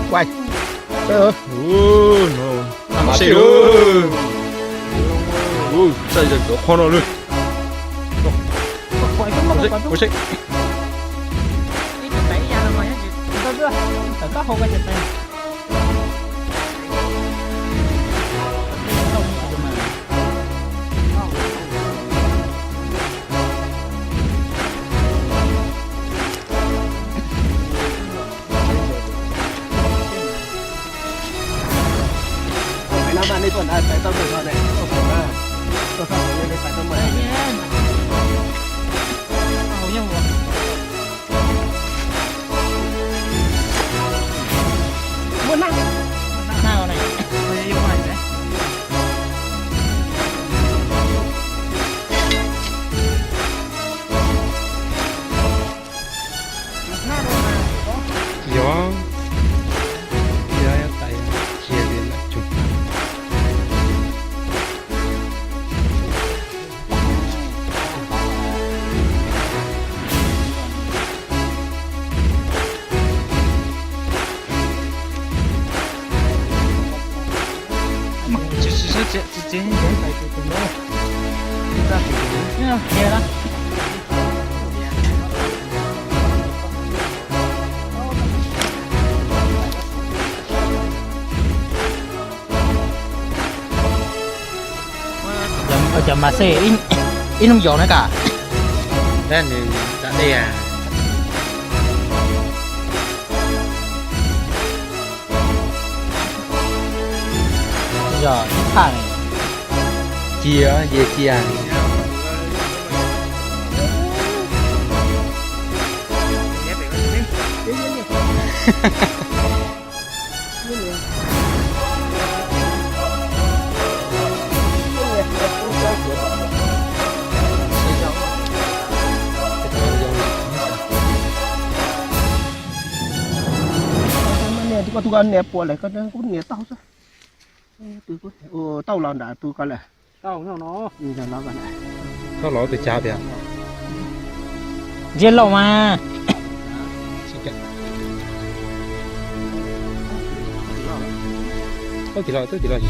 Quay. Ui, no. Mas sib lawm. Ui, txaij yawg cov qhov no lawm. Ua seb. Yog, yog tais cia li lawm tsuj. Cov mas xej ib hnub yos na kam. Yog ib thaj cia, ye cia. Koj tus niam puas lawm, koj kuj niam tau xwb. Tau los nram tus ko lawm. Koj los tus cav tias. Ntsia lauj mas. Tau tim los, tau tim los.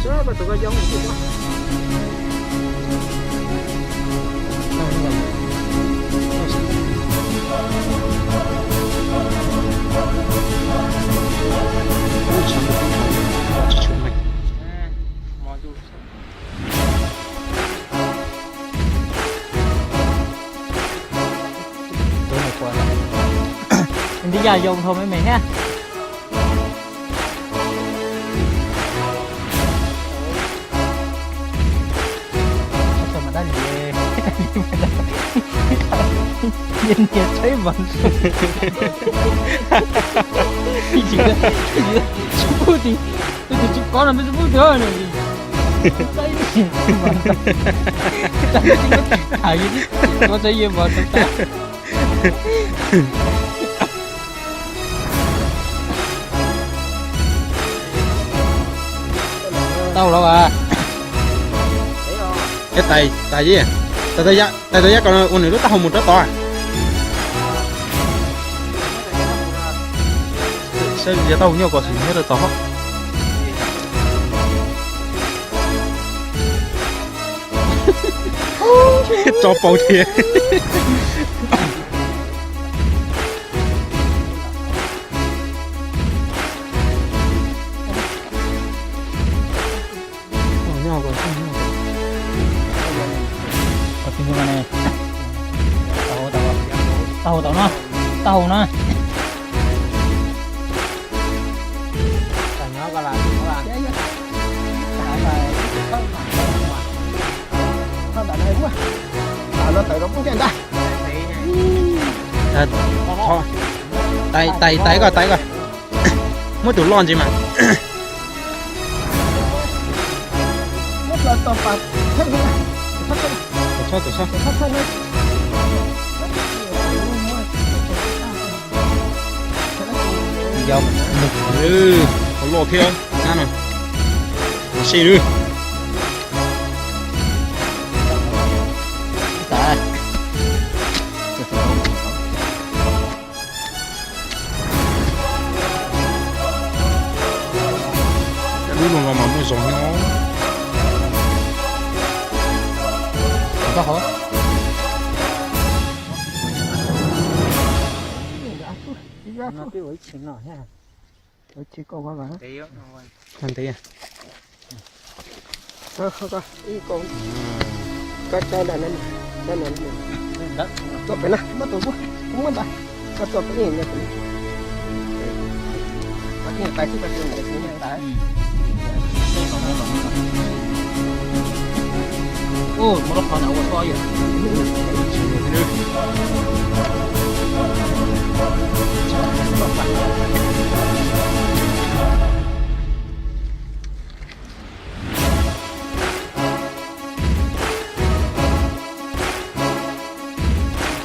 Ntib yam yoo dhau me me thiab. Niam tsheb mas tsis pub ti, tsis pub ti no, tsis pub ti. Ko tsev yeej mas tau. Tau los as. Tais, tais, tais tau yab kom ua nws lub taub hau mus rau tod. Saib yog taub hau nyob kom xum nyob rau tod. Tso paus thiab. Tau, tau no, tau no. Tais, tais, tais koj, tais koj. Muab tus loj ntsis mas. Yog, qhov loj thiab nab no. Mas sib lawm. Tsoom nyob. Tau hov. Ntev. Koj tso nram no, nram no, tso pem na, muab tus kuj, kuv muab ntawd, koj tso pem ib ntawd. Koj tso tais xwb, koj tso tais xwb, tais. Ua, muab lub qhov no ua toj ib yam.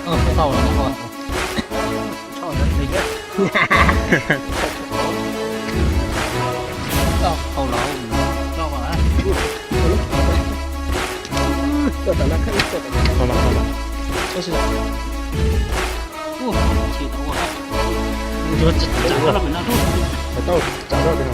Ơ, tau lawm, tau lawm. Tau lawm. Tau lawm, tau lawm. Tab sis yuav tsam rau pem no, tau tsam rau pem no.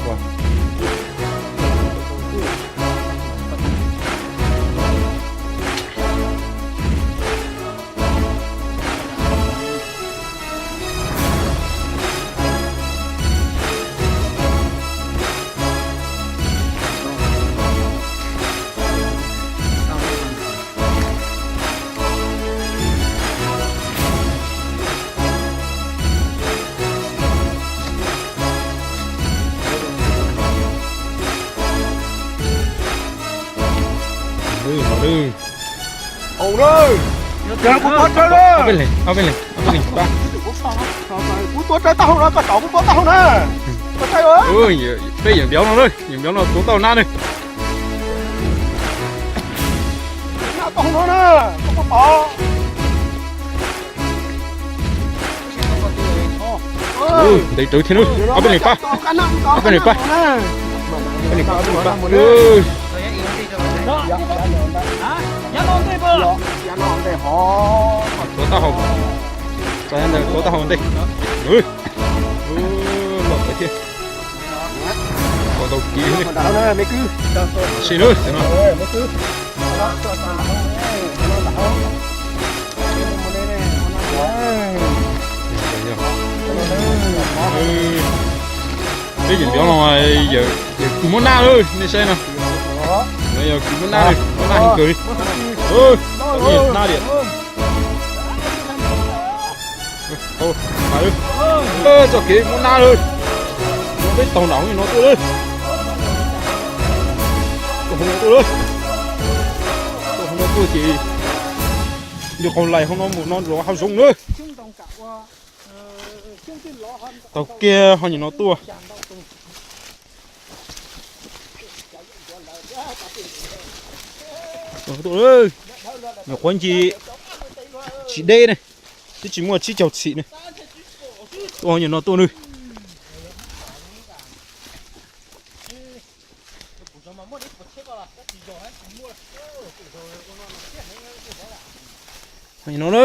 Hauv na, kuv tuav rawv na. Kuv tuav rawv taub hau no, koj tsom kuv tuav taub hau na. Koj saib, peb yawm npiav no na, yawm npiav no tuav taub hau na. Taub hau no na, koj pom. Ntev rawv thiab na. Ob peb leeg pab, ob peb leeg pab, ob peb leeg pab, ob peb leeg pab. Tuav taub hau, tuav taub hau ntej. Lom thiab. Ua tau kiv li. Sim na, no. Peb yawm npiav no yawm kws muab naj lawm, nej saib no. No yog kws muab naj lawm, muab naj heev kawg li. Naj li. Txoj kev muab naj lawm. Peb taug nram hauv no tuaj lawm. Taug hauv no tuaj lawm. Taug hauv no tuaj ces yog qaug lais hauv no mus no los hav zoov lawm. Taug kiag ho nyuam no tuaj. Nyuam qhuav ncig tsis deb ne, twb tsis muaj tsib caug txhim ne. Tuaj ho nyuam no tuaj nws. Qhov nyuag no na,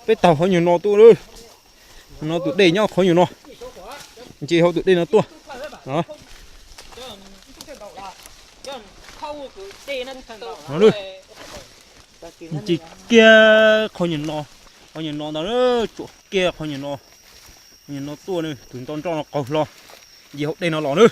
peb taug qhov nyuag no tuaj lawm. No tus dej nyob qhov nyuag no, nce hauv tus dej no tuaj. Nce kiag qhov nyuag no, qhov nyuag no ntag, tsuam kiag qhov nyuag no. Qhov nyuag no tuaj na, tus nto nroj no qaug hlo, nce hauv dej no los na.